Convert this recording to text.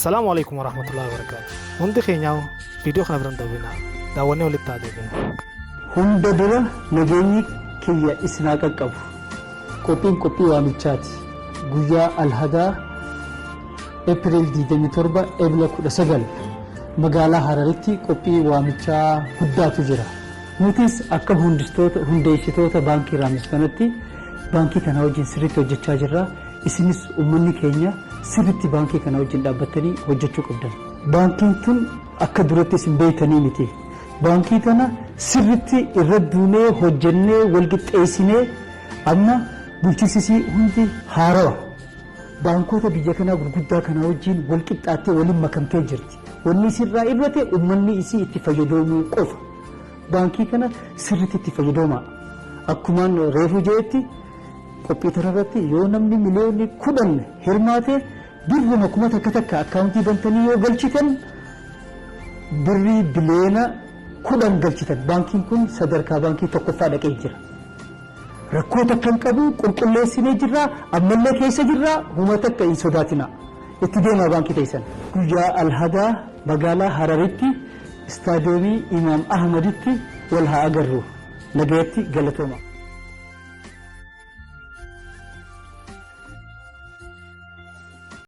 Assalaamu alaikum warahmatullahi wabarakaatu. Hundi keenyaa viidiyoo kana biran darbina. Daawwannee walitti haa deebinu. Hunda dura nageenyi kiyya isin haa qaqqabu. Qophiin qophii waamichaati. Guyyaa Alhadaa April 27, Ebla 19 magaalaa Hararitti qophii waamichaa guddaatu jira. Nutis akka hundeessitoota baankii Raamis kanatti baankii kana wajjin sirriitti hojjechaa jirra. Isinis uummanni keenya sirriitti baankii kana wajjin dhaabbattanii hojjechuu qabdan. Baankiin tun akka duratti isin beektanii miti. Baankii tana sirriitti irra duunee hojjennee wal qixxeessinee amma bulchiinsi isii hundi haarawa. Baankota biyya kanaa gurguddaa kanaa wajjin wal qixxaattee waliin makamtee jirti. Wanni isirraa irrate uummanni isii itti fayyadamuu qofa. Baankii kana sirriitti itti fayyadamaa. Akkumaan reefuu jedhetti, qophii tanarratti yoo namni miliyoonni 10 hirmaate, birruma 1000 takka akkaawuntii bantanii yoo galchitan, birrii biliyoona 10 galchitan. Baankiin kun sadarkaa baankii tokkoffaa dhaqee jira. Rakkoo takka hin qabu, qulqulleessinee jirra, ammallee keessa jirra, huma takka hin sodaatina. Itti deemaa baankii teessan. Guyyaa Alhadaa magaalaa Hararitti, istaadiyoomii Imaam Ahmaditti wal haa agarru. Nagayatti, galatooma.